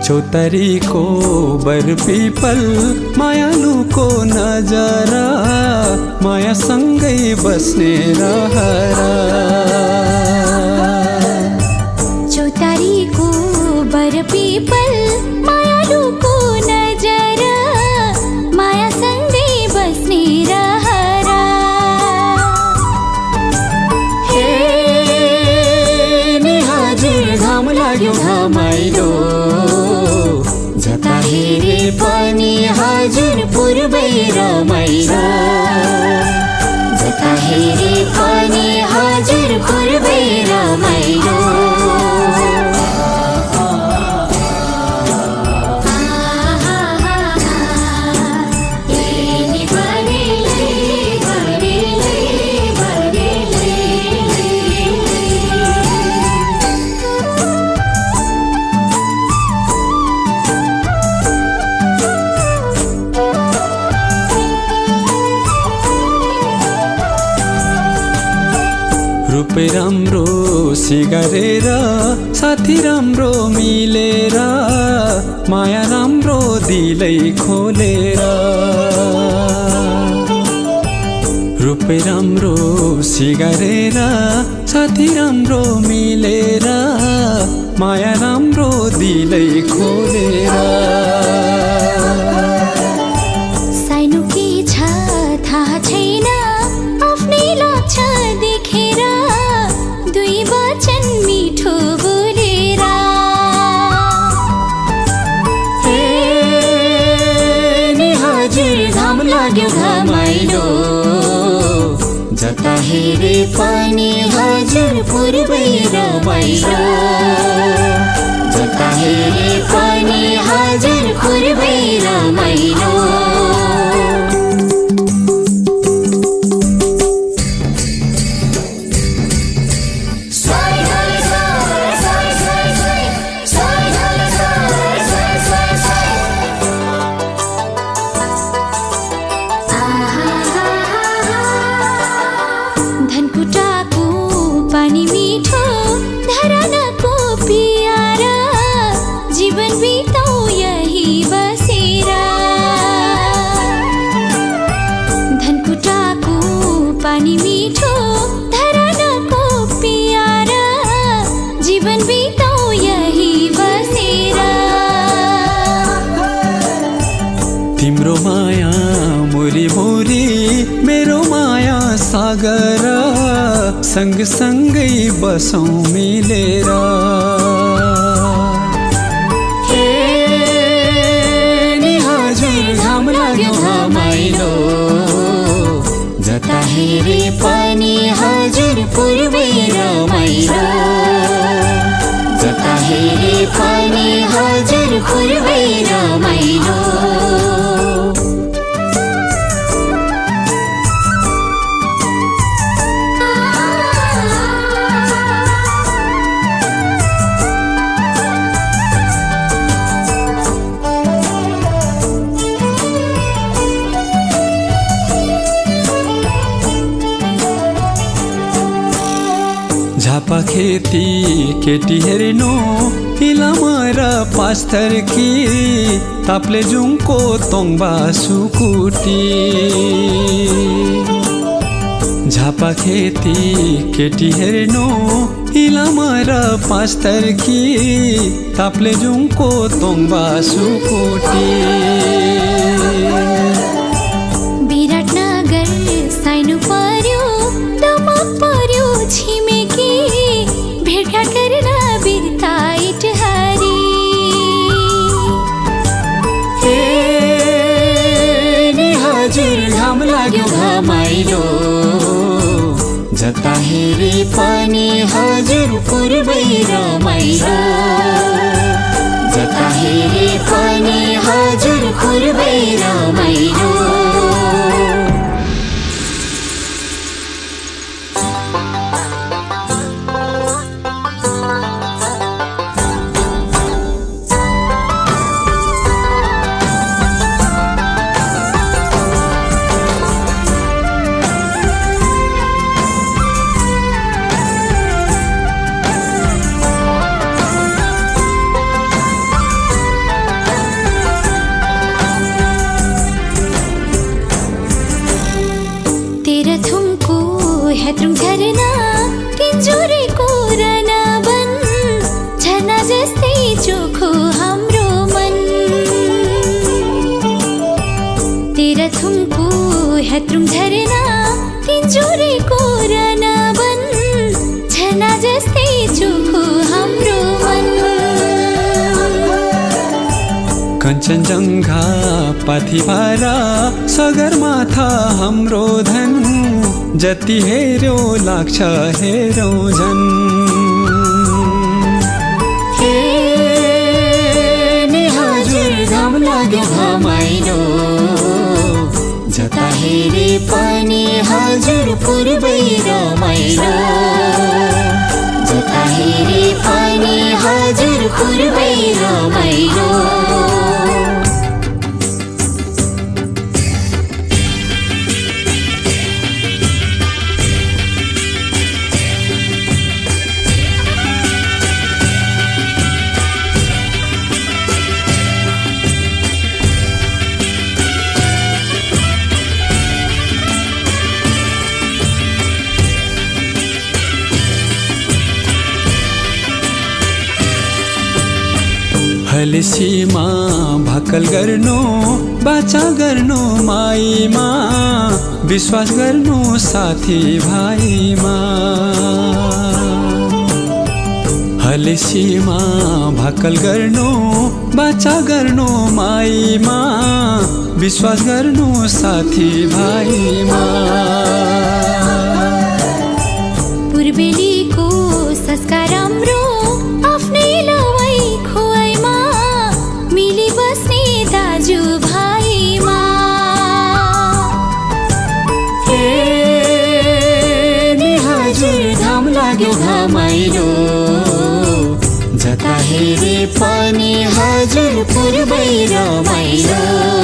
चौतारी को बर पीपल मायालुको नजरा माया सँगै बस्ने रहरा। चौतारी को बर पीपल मायालुको नजरा माया सँगै बस्ने रहरा। हे नि हजुर घाम लाग्यो घमाइलो जता हेरे पनि हजुर पूर्वै रमाइलो। जता हेरे पनि हजुर पूर्वै रमाइलो। रूपै राम्रो सिगारेर साथी राम्रो मिलेर माया राम्रो दिलै खोलेर। रूपै राम्रो सिगारेर साथी राम्रो मिलेर माया राम्रो दिलै खोलेर। साइनो के छ थाहा छैन आफ्नै लाग्छ देखेर दुई वचन मिठो बोलेर। हे नि हजुर घाम लाग्यो घमाइलो जता हेरे पनि हजुर पूर्वै रमाइलो। जता हेरे पनि हजुर पूर्वै रमाइलो। धनकुटाको पानी मिठो धरानको पियारा जीवन बिताऊ यही बसेर। धनकुटाको पानी मिठो धरानको पियारा जीवन बिताऊ यही बसेर। तिम्रो माया मुरी मुरी मेरो माया सागर सँग सँगै बसौं मिलेर। हे नि हजुर घाम लाग्यो घमाइलो जता हेरे पनि हजुर पूर्वै रमाइलो। जता हेरे पनि हजुर पूर्वै रमाइलो। झापा खेती केटी हेर्नु इलामा र पास्तर कि ताप्ले जुङको तोङबा सुकुटी। झापा खेती केटी हेर्नु इलामा र पास्तर कि ताप्ले जुङको तोङबा सुकुटी। विराटनगर साइनु पर्यो दमक पर्यो छिमेकी भेटघाट गर्न बिर्ताइट हरी। हे घाम लाग्यो घमाइलो जता हेरे पनि हजुर पूर्वै रमाइलो जता हेरे पनि हजुर पूर्वै रमाइलो हेत्रौं झरना किन्जुरेको रनावन झरना जस्तै चोखो हाम्रो मन तेह्रथुमको हेत्रौं झरना किन्जुरेको रनावन झरना जस्तै चोखो हाम्रो मन कञ्चनजङ्घा पाथिभारा सगरमाथा हाम्रो धन जति हेर्यो लाग्छ हेरौ झन् हे नि हजुर घाम लाग्यो घमाइलो जता हेरे पनि हजुर पूर्वै रमाइलो जता हेरे पनि हजुर पूर्वै रमाइलो हलेसीमा भाकल गर्नु बाचा गर्नु माईमा विश्वास गर्नु साथी भाइमा हलेसीमा भाकल गर्नु बाचा गर्नु माईमा विश्वास गर्नु साथी भाइमा पूर्वेलीको संस्कार राम्रो आफ्नै लवाई खुवाइमा मिली बस्ने दाजु भाइमा हे नि हजुर घाम लाग्यो घमाइलो जता हेरे पनि हजुर पूर्वै रमाइलो